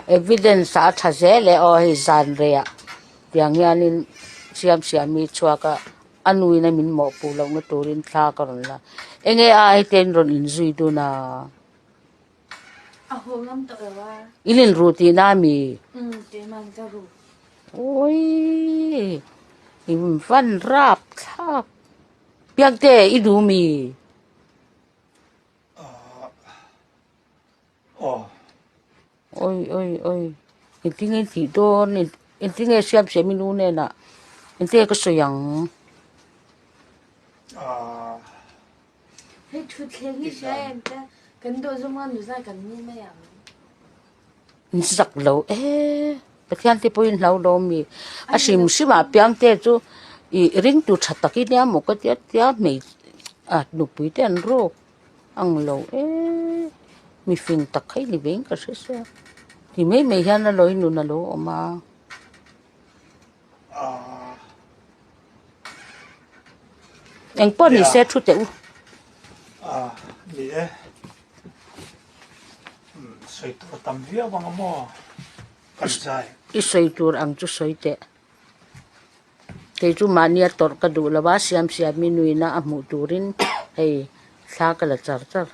Evidence ah a tha zel e aw hei zan rei ah tiang hianin siam siam hi chhuak a a nuin a min mawhpuh lohna turin thla ka rawn la enge a ai te in rawn inzui dun a. A haw ngam tawh lo a. In inru tihna a mi? Umm keimah ka ru. Awii in van rap thlak. Piangte i duh mi? Oi oi oi engtin nge tih dawn engtin nge siam siam i nu hnenah engtin nge ka sawi ang? Hei thutthleng hi hria em te kan dawh zawng a nuzai kan ni mai ang. In zak lo e Pathian te pawhin hlau lo mi a hrim hrim ah piang te chu i ringtu tha tak i nia maw ka tia tia hmei a nupui te an rawk ang lo e mifing tak kha i ni ve in ka hre sia ti mai mai hian a lawi nun a lo awm a. Eng pawh ni se thu teh u. A ni e. Sawi tur a tam viau ang a maw? Kan zai. I sawi tur ang chu sawi teh. Kei chu mahnia tawrh ka duh lo a, siam siam mi nuina a hmuh turin hei thla ka la char char.